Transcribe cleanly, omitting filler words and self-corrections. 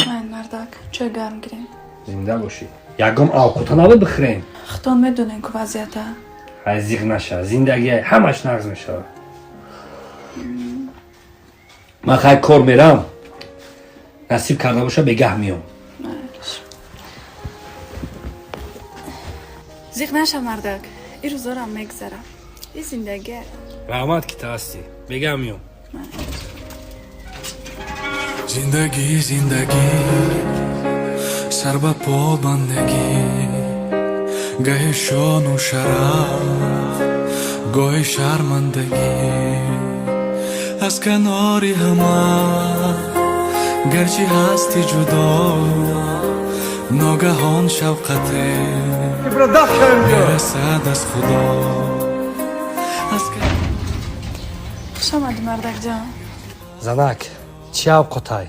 Майн, мардак, чой гарм гирем. Зинда бошӣ. Ягон авқота набуд бихӯрем? Худтон медонем ку вазъията. Ҳай, зиқ наша, зиндагӣ ҳамаш нағз мешавад. Ман хай кор мерам, насиб карда боша, бегаҳ миём. Майлиш. Зиқ наша, мардак, ин рӯзорам мегзара, и зиндагӣ. Раҳмат, ки та ҳастӣ. Бегаҳ миём. Зиндагӣ, зиндагӣ, сар ба по бандагӣ, гаҳе шону шараф, гоҳе шармандагӣ, аз канори ҳама гарчи ҳасти ҷудо, ногаҳон шавқате мерасад аз худо, аз Хуш омадӣ, мардакҷон. Занак, чӣ авқотай?